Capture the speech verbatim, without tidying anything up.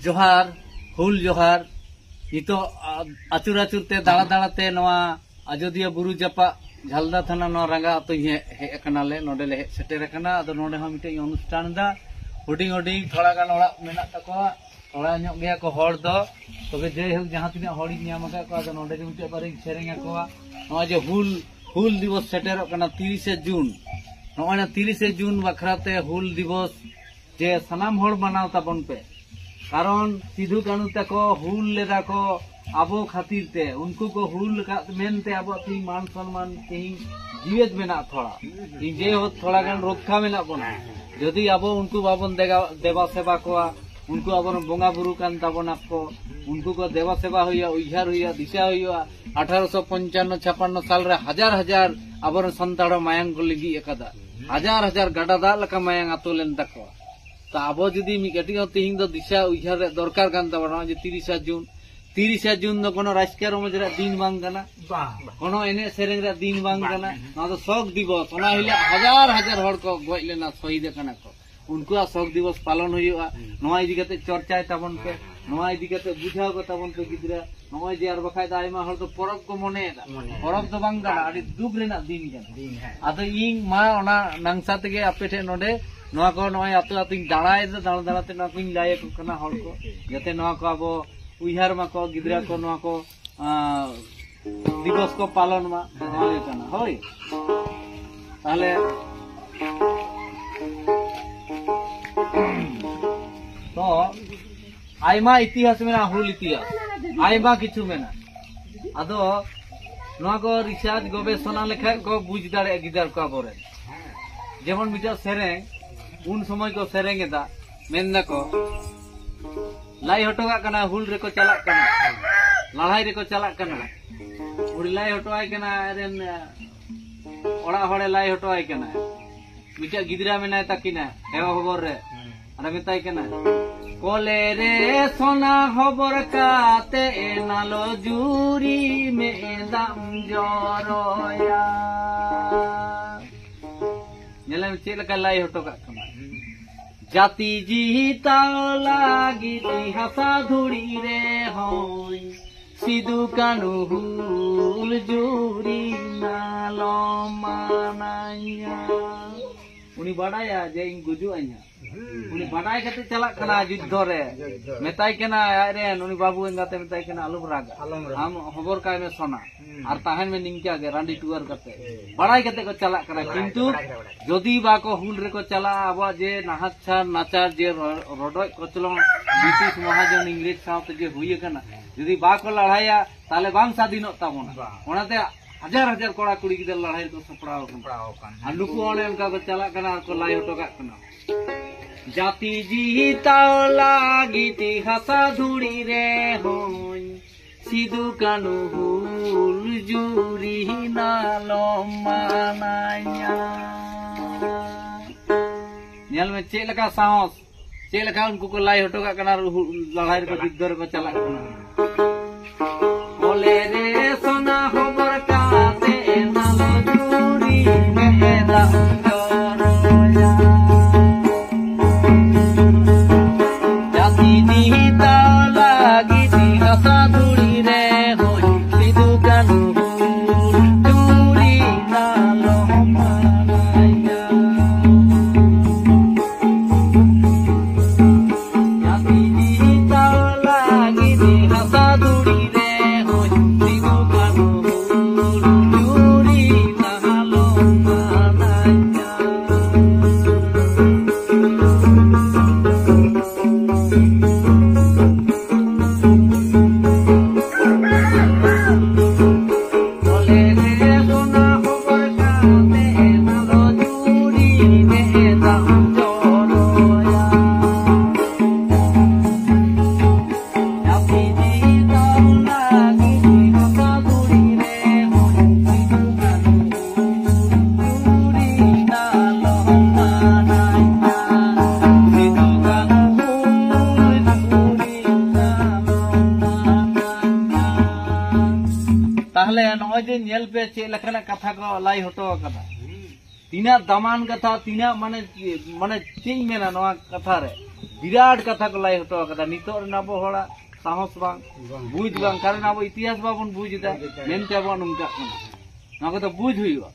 ᱡᱚᱦᱟᱨ, ᱦᱩᱞ ᱡᱚᱦᱟᱨ᱾ ᱱᱤᱛᱚᱜ ᱟ-, ᱟᱹᱪᱩᱨ ᱟᱹᱪᱩᱨ ᱛᱮ, ᱫᱟᱬᱟ ᱫᱟᱬᱟ ᱛᱮ ᱱᱚᱣᱟ ᱟᱡᱚᱫᱤᱭᱟᱹ ᱵᱩᱨᱩ ᱡᱟᱯᱟᱜ ᱡᱷᱟᱞᱫᱟ ᱛᱷᱟᱱᱟ ᱱᱚᱣᱟ ᱨᱟᱸᱜᱟ ᱟᱹᱛᱩᱧ ᱦᱮᱡ, ᱦᱮᱡ ᱟᱠᱟᱱᱟᱞᱮ, ᱱᱚᱰᱮ ᱞᱮ ᱦᱮᱡ ᱥᱮᱴᱮᱨ ᱟᱠᱟᱱᱟ᱾ ᱟᱫᱚ ᱱᱚᱰᱮ ᱦᱚᱸ ᱢᱤᱫᱴᱮᱡ ᱚᱱᱩᱥᱴᱷᱟᱱ ᱮᱫᱟ, ᱦᱩᱰᱤᱧ ᱦᱩᱰᱤᱧ ᱛᱷᱚᱲᱟ ᱜᱟᱱ ᱚᱲᱟᱜ ᱢᱮᱱᱟᱜ ᱛᱟᱠᱚᱣᱟ, ᱛᱷᱚᱲᱟ ᱧᱚᱜ ᱜᱮᱭᱟ ᱠᱚ ᱦᱚᱲ ᱫᱚ᱾ ᱛᱚᱵᱮ ᱡᱟᱭᱦᱳᱠ, ᱡᱟᱦᱟᱸ ᱛᱤᱱᱟᱹᱜ ᱦᱚᱲᱤᱧ ᱧᱟᱢ ᱟᱠᱟᱫ ᱠᱚᱣᱟ, ᱟᱫᱚ ᱱᱚᱰᱮ ᱜᱮ ᱢᱤᱫᱴᱮᱡ ᱵᱟᱨᱭᱟᱧ ᱥᱮᱨᱮᱧ ᱟᱠᱚᱣᱟ᱾ ᱱᱚᱜᱼᱚᱭ ᱡᱮ ᱦᱩᱞ, ᱦᱩᱞ ᱫᱤᱵᱚᱥ ᱥᱮᱴᱮᱨᱚᱜ ᱠᱟᱱᱟ, ᱛᱤᱨᱤᱥᱮ ᱡᱩᱱ, ᱱᱚᱜᱼᱚᱭ ᱱᱟ ᱛᱤᱨᱤᱥᱮ ᱡᱩᱱ ᱵᱟᱠᱷᱨᱟ ᱛᱮ ᱦᱩᱞ ᱫᱤᱵᱚᱥ ᱡᱮ ᱥᱟᱱᱟᱢ ᱦᱚᱲ ᱢᱟᱱᱟᱣ ᱛᱟᱵᱚᱱ ᱯᱮ, ᱠᱟᱨᱚᱱ ᱥᱤᱫᱷᱩ ᱠᱟᱹᱱᱦᱩ ᱛᱟᱠᱚ ᱦᱩᱞ ᱞᱮᱫᱟ ᱠᱚ ᱟᱵᱚ ᱠᱷᱟᱹᱛᱤᱨ ᱛᱮ, ᱩᱱᱠᱩ ᱠᱚ ᱦᱩᱞ ᱟᱠᱟᱫ ᱢᱮᱱᱛᱮ ᱟᱵᱚᱣᱟᱜ ᱛᱮᱦᱮᱧ ᱢᱟᱱ ᱥᱚᱱᱢᱟᱱ ᱛᱮᱦᱮᱧ ᱡᱤᱣᱮᱫ ᱢᱮᱱᱟᱜᱼᱟ ᱛᱷᱚᱲᱟ᱾ ᱛᱮᱦᱮᱧ ᱡᱮᱦᱳᱠ ᱛᱷᱚᱲᱟ ᱜᱟᱱ ᱨᱚᱠᱠᱷᱟ ᱢᱮᱱᱟᱜ ᱵᱚᱱᱟ, ᱡᱩᱫᱤ ᱟᱵᱚ ᱩᱱᱠᱩ ᱵᱟᱵᱚᱱ ᱫᱮᱜᱟ-, ᱫᱮᱵᱟ ᱥᱮᱵᱟ ᱠᱚᱣᱟ, ᱩᱱᱠᱩ ᱟᱵᱚᱨᱮᱱ ᱵᱚᱸᱜᱟ ᱵᱩᱨᱩ ᱠᱟᱱ ᱛᱟᱵᱚᱱᱟ ᱠᱚ, ᱩᱱᱠᱩ ᱠᱚ ᱫᱮᱵᱟ ᱥᱮᱵᱟ ᱦᱩᱭᱩᱜᱼᱟ, ᱩᱭᱦᱟᱹᱨ ᱦᱩᱭᱩᱜᱼᱟ, ᱫᱤᱥᱟᱹ ᱦᱩᱭᱩᱜᱼᱟ᱾ ᱟᱴᱷᱟᱨᱚᱥᱚ ᱯᱚᱧᱪᱟᱱᱱᱚ ᱪᱷᱟᱯᱟᱱᱱᱚ ᱥᱟᱞ ᱨᱮ ᱦᱟᱡᱟᱨ ᱦᱟᱡᱟᱨ ᱟᱵᱚᱨᱮᱱ ᱥᱟᱱᱛᱟᱲ ᱦᱚᱸ ᱢᱟᱭᱟᱝ ᱠᱚ ᱞᱤᱸᱜᱤ ᱟᱠᱟᱫᱟ, ᱦᱟᱡᱟᱨ ᱦᱟᱡᱟᱨ ᱜᱟᱰᱟ ᱫᱟᱜ ᱞᱮᱠᱟ ᱢᱟᱭᱟᱝ ᱟᱹᱛᱩ ᱞᱮᱱ ᱛᱟᱠᱚᱣᱟ᱾ ᱛᱚ ᱟᱵᱚ ᱡᱩᱫᱤ ᱢᱤᱫ ᱠᱟᱹᱴᱤᱡ ᱦᱚᱸ ᱛᱮᱦᱮᱧ ᱫᱚ ᱫᱤᱥᱟᱹ ᱩᱭᱦᱟᱹᱨ ᱨᱮ ᱫᱚᱨᱠᱟᱨ ᱠᱟᱱ ᱛᱟᱵᱚᱱᱟ, ᱱᱚᱜᱼᱚᱭ ᱡᱮ ᱛᱤᱨᱤᱥᱟ ᱡᱩᱱ, ᱛᱤᱨᱤᱥᱟ ᱡᱩᱱ ᱫᱚ ᱠᱳᱱᱳ ᱨᱟᱹᱥᱠᱟᱹ ᱨᱚᱢᱚᱡᱽ ᱨᱮᱭᱟᱜ ᱫᱤᱱ ᱵᱟᱝ ᱠᱟᱱᱟ, ᱵᱟᱝ, ᱵᱟᱝ᱾ ᱠᱳᱱᱳ ᱮᱱᱮᱡ ᱥᱮᱨᱮᱧ ᱨᱮᱭᱟᱜ ᱫᱤᱱ ᱵᱟᱝ ᱵᱟᱝ ᱠᱟᱱᱟ᱾ ᱠᱟᱱᱟ᱾ ᱱᱚᱣᱟ ᱫᱚ ᱥᱳᱠ ᱫᱤᱵᱚᱥ, ᱚᱱᱟ ᱦᱤᱞᱳᱜ ᱦᱟᱡᱟᱨ ᱦᱟᱡᱟᱨ ᱦᱚᱲ ᱠᱚ ᱜᱚᱡ ᱞᱮᱱᱟ, ᱥᱚᱦᱤᱫ ᱟᱠᱟᱱᱟ ᱠᱚ, ᱩᱱᱠᱩᱣᱟᱜ ᱥᱳᱠ ᱫᱤᱵᱚᱥ ᱯᱟᱞᱚᱱ ᱦᱩᱭᱩᱜᱼᱟ᱾ ᱦᱩᱸ᱾ ᱱᱚᱣᱟ ᱤᱫᱤ ᱠᱟᱛᱮ ᱪᱚᱨᱪᱟᱭ ᱛᱟᱵᱚᱱ ᱯᱮ, ᱦᱮᱸ, ᱦᱮᱸ᱾ ᱱᱚᱣᱟ ᱤᱫᱤ ᱠᱟᱛᱮ ᱵᱩᱡᱷᱟᱹᱣ ᱠᱚ ᱛᱟᱵᱚᱱ ᱯᱮ ᱜᱤᱫᱽᱨᱟᱹ᱾ ᱱᱚᱜᱼᱚᱭ ᱡᱮ ᱟᱨ ᱵᱟᱠᱷᱟᱡ ᱫᱚ ᱟᱭᱢᱟ ᱦᱚᱲ ᱫᱚ ᱯᱚᱨᱚᱵᱽ ᱠᱚ ᱢᱚᱱᱮᱭᱮᱫᱟ᱾ ᱢᱚᱱᱮᱭᱮᱫᱟ᱾ ᱯᱚᱨᱚᱵᱽ ᱫᱚ ᱵᱟᱝ ᱠᱟᱱᱟ, ᱟᱹᱰᱤ ᱫᱩᱠ ᱨᱮᱱᱟᱜ ᱫᱤᱱ ᱠᱟᱱᱟ᱾ ᱫᱤᱱ, ᱦᱮᱸ᱾ ᱟᱫᱚ ᱤᱧ ᱢᱟ ᱚᱱᱟ ᱱᱟᱝᱥᱟ ᱛᱮᱜᱮ ᱟᱯᱮ ᱴᱷᱮᱱ ᱱᱚᱰᱮ ᱱᱚᱣᱟ ᱠᱚ ᱱᱚᱜᱼᱚᱭ ᱟᱹᱛᱩ ᱟᱹᱛᱩᱧ ᱫᱟᱬᱟᱭᱮᱫᱟ, ᱫᱟᱬᱟ ᱫᱟᱬᱟ ᱛᱮ ᱱᱚᱣᱟ ᱠᱚᱧ ᱞᱟᱹᱭ ᱟᱠᱚ ᱠᱟᱱᱟ ᱦᱚᱲ ᱠᱚ, ᱡᱟᱛᱮ ᱱᱚᱣᱟ ᱠᱚ ᱟᱵᱚ ᱩᱭᱦᱟᱹᱨ ᱢᱟᱠᱚ, ᱜᱤᱫᱽᱨᱟᱹ ᱠᱚ ᱱᱚᱣᱟ ᱠᱚ, ᱟᱸ, ᱫᱤᱵᱚᱥ ᱠᱚ ᱯᱟᱞᱚᱱ ᱢᱟ, ᱱᱚᱣᱟ ᱜᱮ ᱠᱟᱱᱟ᱾ ᱦᱳᱭ, ᱛᱟᱦᱞᱮ ᱛᱚ ᱟᱭᱢᱟ ᱤᱛᱤᱦᱟᱥ ᱢᱮᱱᱟᱜᱼᱟ, ᱦᱩᱞ ᱤᱛᱤᱦᱟᱥ, ᱟᱭᱢᱟ ᱠᱤᱪᱷᱩ ᱢᱮᱱᱟᱜᱼᱟ᱾ ᱟᱫᱚ ᱱᱚᱣᱟ ᱠᱚ ᱨᱤᱥᱟᱨᱪ ᱜᱚᱵᱮᱥᱚᱱᱟ ᱞᱮᱠᱷᱟᱡ ᱠᱚ ᱵᱩᱡᱽ ᱫᱟᱲᱮᱭᱟᱜᱼᱟ ᱜᱤᱫᱟᱹᱨ ᱠᱚ ᱟᱵᱚᱨᱮᱱ᱾ ᱡᱮᱢᱚᱱ ᱢᱤᱫᱴᱮᱱ ᱥᱮᱨᱮᱧ, ᱩᱱ ᱥᱚᱢᱚᱭ ᱠᱚ ᱥᱮᱨᱮᱧ ᱮᱫᱟ, ᱢᱮᱱ ᱫᱟᱠᱚ, ᱞᱟᱹᱭ ᱦᱚᱴᱚ ᱠᱟᱜ ᱠᱟᱱᱟ, ᱦᱩᱞ ᱨᱮᱠᱚ ᱪᱟᱞᱟᱜ ᱠᱟᱱᱟ, ᱞᱟᱹᱲᱦᱟᱹᱭ ᱨᱮᱠᱚ ᱪᱟᱞᱟᱜ ᱠᱟᱱᱟ᱾ ᱩᱱᱤ ᱞᱟᱹᱭ ᱦᱚᱴᱚ ᱟᱭ ᱠᱟᱱᱟ, ᱟᱡᱨᱮᱱ, ᱮ, ᱚᱲᱟᱜ ᱦᱚᱲᱮ ᱞᱟᱹᱭ ᱦᱚᱴᱚ ᱟᱭ ᱠᱟᱱᱟ᱾ ᱢᱤᱫᱴᱮᱡ ᱜᱤᱫᱽᱨᱟᱹ ᱢᱮᱱᱟᱭ ᱛᱟᱹᱠᱤᱱᱟ, ᱦᱮᱣᱟ ᱦᱚᱵᱚᱨ ᱨᱮ᱾ ᱟᱨᱮ ᱢᱮᱛᱟᱭ ᱠᱟᱱᱟ, ᱠᱚᱞᱮ ᱨᱮ ᱥᱚᱱᱟ ᱦᱚᱵᱚᱨ ᱠᱟᱛᱮ ᱮᱱᱟᱞᱚ ᱡᱩᱨᱤ ᱢᱮᱫᱟᱢ ᱡᱚᱨᱚᱭᱟ᱾ ᱧᱮᱞᱮᱢ ᱪᱮᱫ ᱞᱮᱠᱟ ᱞᱟᱹᱭ ᱦᱚᱴᱚ ᱠᱟᱜ ᱠᱟᱱᱟ᱾ ᱡᱟᱹᱛᱤ ᱡᱤᱛᱟᱹᱣ ᱞᱟᱹᱜᱤᱫ ᱦᱟᱥᱟ ᱫᱷᱩᱲᱤ ᱨᱮ ᱦᱚᱸᱭ ᱥᱤᱫᱩ ᱠᱟᱹᱱᱦᱩ ᱦᱩᱞ ᱡᱩᱨᱤ ᱱᱟᱞᱚ ᱢᱟᱱᱟᱧᱟ᱾ ᱩᱱᱤ ᱵᱟᱰᱟᱭᱟ ᱡᱮ ᱤᱧ ᱜᱩᱡᱩᱜ ᱟᱹᱧ ᱦᱟᱸᱜ᱾ ᱩᱱᱤ ᱵᱟᱰᱟᱭ ᱠᱟᱛᱮ ᱪᱟᱞᱟᱜ ᱠᱟᱱᱟ ᱡᱩᱫᱽᱫᱷᱚ ᱨᱮ᱾ ᱡᱩᱫᱽᱫᱷᱚ ᱨᱮ᱾ ᱢᱮᱛᱟᱭ ᱠᱟᱱᱟ ᱟᱡ ᱨᱮᱱ ᱩᱱᱤ ᱵᱟᱹᱵᱩ ᱮᱸᱜᱟᱛᱮ ᱢᱮᱛᱟᱭ ᱠᱟᱱᱟ, "ᱟᱞᱚᱢ ᱨᱟᱜᱟ, ᱟᱞᱚᱢ ᱨᱟᱜᱟ᱾ ᱟᱢ ᱦᱚᱵᱚᱨ ᱠᱟᱭ ᱢᱮ ᱥᱚᱱᱟ, ᱦᱩᱸ᱾ ᱟᱨ ᱛᱟᱦᱮᱱ ᱢᱮ ᱱᱤᱝᱠᱟ ᱜᱮ ᱨᱟᱺᱰᱤ ᱴᱩᱣᱟᱹᱨ ᱠᱟᱛᱮ᱾" ᱦᱮᱸ᱾ ᱵᱟᱲᱟᱭ ᱠᱟᱛᱮ ᱠᱚ ᱪᱟᱞᱟᱜ ᱠᱟᱱᱟ, ᱵᱟᱲᱟᱭ, ᱠᱤᱱᱛᱩ ᱵᱟᱲᱟᱭ ᱠᱟᱛᱮ, ᱵᱟᱲᱟᱭ ᱠᱟᱛᱮ᱾ ᱡᱩᱫᱤ ᱵᱟᱠᱚ ᱦᱩᱞ ᱨᱮᱠᱚ ᱪᱟᱞᱟᱜᱼᱟ, ᱟᱵᱚᱣᱟᱜ ᱡᱮ ᱱᱟᱦᱟᱪᱟᱨ ᱱᱟᱪᱟᱨ, ᱡᱮ ᱨᱚ-, ᱨᱚᱰᱚᱡ ᱠᱚᱪᱞᱚᱱ ᱵᱨᱤᱴᱤᱥ ᱢᱚᱦᱟᱡᱚᱱ ᱤᱝᱨᱮᱡᱽ ᱥᱟᱶᱛᱮ ᱡᱮ ᱦᱩᱭ ᱟᱠᱟᱱᱟ, ᱡᱩᱫᱤ ᱵᱟᱠᱚ ᱞᱟᱲᱦᱟᱭᱟ, ᱛᱟᱦᱞᱮ ᱵᱟᱝ ᱥᱟᱫᱷᱤᱱᱚᱜ ᱛᱟᱵᱚᱱᱟ᱾ ᱵᱟᱝ᱾ ᱚᱱᱟᱛᱮ ᱦᱟᱡᱟᱨ ᱦᱟᱡᱟᱨ ᱠᱚᱲᱟ ᱠᱩᱲᱤ ᱜᱤᱫᱟᱹᱨ ᱞᱟᱲᱦᱟᱭ ᱨᱮᱠᱚ ᱥᱟᱯᱲᱟᱣ ᱟᱠᱟᱱᱟ᱾ ᱥᱟᱯᱲᱟᱣ ᱟᱠᱟᱱ᱾ ᱟᱨ ᱱᱩᱠᱩ ᱚᱱᱮ ᱚᱱᱠᱟ ᱠᱚ ᱪᱟᱞᱟᱜ ᱠᱟᱱᱟ ᱟᱨ ᱠᱚ ᱞᱟᱭ ᱦᱚᱴᱚ ᱠᱟᱜ ᱠᱟᱱᱟ, ᱡᱟᱹᱛᱤ ᱡᱤᱛᱟᱹᱣ ᱞᱟᱹᱜᱤᱫ ᱦᱟᱥᱟ ᱫᱷᱩᱲᱤ ᱨᱮᱦᱚᱸᱭ ᱥᱤᱫᱩ ᱠᱟᱹᱱᱦᱩ ᱦᱩᱞ ᱡᱩᱨᱤ ᱱᱟᱞᱚᱢ ᱢᱟᱱᱟᱧᱟ᱾ ᱧᱮᱞ ᱢᱮ ᱪᱮᱫ ᱞᱮᱠᱟ ᱥᱟᱦᱚᱥ, ᱪᱮᱫ ᱞᱮᱠᱟ ᱩᱱᱠᱩ ᱠᱚ ᱞᱟᱭ ᱦᱚᱴᱚ ᱠᱟᱜ ᱠᱟᱱᱟ ᱟᱨ ᱦᱩ-, ᱞᱟᱲᱦᱟᱭ ᱨᱮᱠᱚ ᱡᱩᱫᱽᱫᱷᱚ ᱨᱮᱠᱚ ᱪᱟᱞᱟᱜ ᱠᱟᱱᱟ᱾ ᱚᱞᱮ ᱨᱮ ᱥᱚᱱᱟ ᱦᱚᱵᱚᱨ ᱠᱟᱛᱮ ᱱᱟᱞᱚ ᱡᱩᱨᱤ ᱢᱮᱫ ᱫᱟᱜ ᱡᱚᱨᱚᱭᱟ᱾ ᱡᱟᱹᱛᱤ ᱱᱮᱦᱚᱛᱟ ᱞᱟᱹᱜᱤᱫ ᱦᱟᱥᱟ ᱫᱷᱩᱲᱤ ᱨᱮ ᱦᱚᱭ ᱥᱤᱫᱩ ᱠᱟᱹᱱᱦᱩ ᱦᱩᱞ ᱡᱩᱨᱤ ᱱᱟᱞᱚ ᱢᱟᱱᱟᱧᱟ᱾ ᱡᱟᱹᱛᱤ ᱱᱮᱦᱚᱛᱟ ᱞᱟᱹᱜᱤᱫ ᱦᱟᱥᱟ ᱫᱷᱩᱲᱤ ᱨᱮ ᱦᱚᱭ ᱥᱤᱫᱩ ᱠᱟᱹᱱᱦᱩ ᱦᱩᱞ ᱡᱩᱨᱤ ᱱᱟᱞᱚ ᱢᱟᱱᱟᱧᱟ᱾ ᱛᱟᱦᱞᱮ ᱱᱚᱜᱼᱚᱭ ᱡᱮ ᱧᱮᱞ ᱯᱮ ᱪᱮᱫ ᱞᱮᱠᱟᱱᱟᱜ ᱠᱟᱛᱷᱟ ᱠᱚ ᱞᱟᱹᱭ ᱦᱚᱴᱚ ᱟᱠᱟᱫᱟ᱾ ᱛᱤᱱᱟᱹᱜ ᱫᱟᱢᱟᱱ ᱠᱟᱛᱷᱟ, ᱛᱤᱱᱟᱹᱜ ᱢᱟᱱᱮ, ᱢᱟᱱᱮ ᱪᱮᱫ ᱤᱧ ᱢᱮᱱᱟ, ᱱᱚᱣᱟ ᱠᱟᱛᱷᱟ ᱨᱮ ᱵᱤᱨᱟᱴ ᱠᱟᱛᱷᱟ ᱠᱚ ᱞᱟᱹᱭ ᱦᱚᱴᱚ ᱟᱠᱟᱫᱟ᱾ ᱱᱤᱛᱚᱜ ᱨᱮᱱ ᱟᱵᱚ ᱦᱚᱲᱟᱜ ᱥᱟᱦᱚᱥ ᱵᱟᱝ, ᱵᱩᱡᱽ ᱵᱟᱝ, ᱠᱟᱨᱚᱱ ᱟᱵᱚ ᱤᱛᱤᱦᱟᱥ ᱵᱟᱵᱚᱱ ᱵᱩᱡᱽ ᱮᱫᱟ, ᱢᱮᱱᱛᱮ ᱟᱵᱚᱣᱟᱜ ᱱᱚᱝᱠᱟᱜ ᱠᱟᱱᱟ᱾ ᱱᱚᱣᱟ ᱠᱚᱫᱚ ᱵᱩᱡᱽ ᱦᱩᱭᱩᱜᱼᱟ᱾